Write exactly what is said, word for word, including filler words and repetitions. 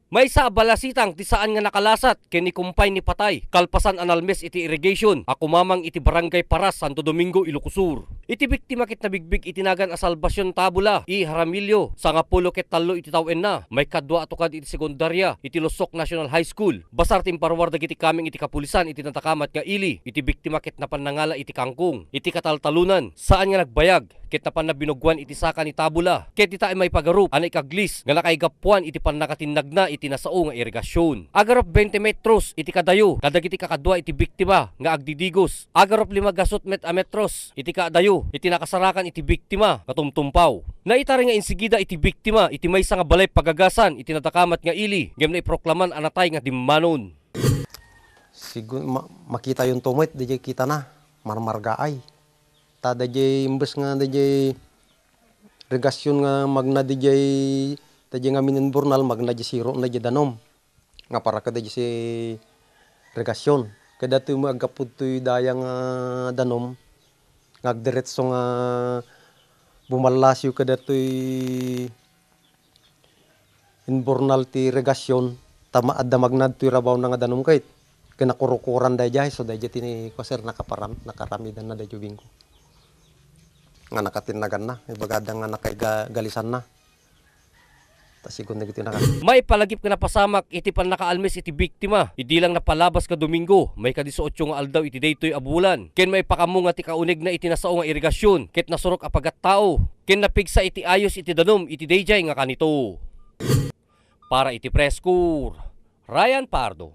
Maysa a balasitang ti saan nga nakalasat ken ni kumpay ni patay kalpasan a nalmes iti irrigation a kumamang iti Barangay Paras, Santo Domingo, Ilocos Sur. Iti biktima ket nabigbig iti nagan a Salvacion Tabula y Jaramillo, sangapulo ket tallo iti tawenna, maikadua a tukad iti sekundaria iti Losoc National High School. Basar ti imparuar dagiti kameng iti kapulisan iti nadakamat nga ili. Iti biktima ket napan nangala iti kangkong iti kataltalonan, saan nga nagbayag ket napanna binugwan iti saka ni Tabula ket dita ay maipagarup a naikaglis nga nakaigapuan iti pannakatinnagna iti nasao nga irigasion. Agarup veinte metros iti kadayo kadagiti kakadua iti biktima nga agdidigos. Agarup lima gasut met a metros iti kadayo iti nakasarakan iti biktima nga tumtumpaw. Naitari nga insigida iti biktima iti maysa nga balay pagagasan iti nadakamat nga ili ngem naiproklaman a natay nga dimmanon. Sigu-, ma-, makitayonto met, dayjay kitana, marmargaay. Ta dayjay imbes nga dayjay regasyon nga magna dayjay, dayjay ngamin inbornal, magna dayjay siro na dayjay danom. Nga para kadayjay si regasyon. Kadatoy met aggapu ditoy daya nga danom, nga agdiretso nga bumallasiw kadatoy inbornal ti regasyon, ta ma-, adda magna ditoy rabaw na nga danom ket. Ken nakurukuran dayjay, so dayjay ti ni, kuan, sir, nakaparam-, nakaramidanna dayjay ubingko. Nga nakatinnaganna, ibaga adda nga nakaigalisanna. Ta sigun dagiti naka- Maipalagip nga napasamak iti pannakaalmes iti biktima, idi lang napalabas nga Domingo, maikadisiotso nga aldaw iti daytoy a bulan. Ken maipakammo nga ti kaunegna iti nasao nga irigasyon, ket nasurok a pagattao. Ken napigsa iti ayos iti danum iti dayjay nga kanito. Para iti Press Corps, Ryan Pardo.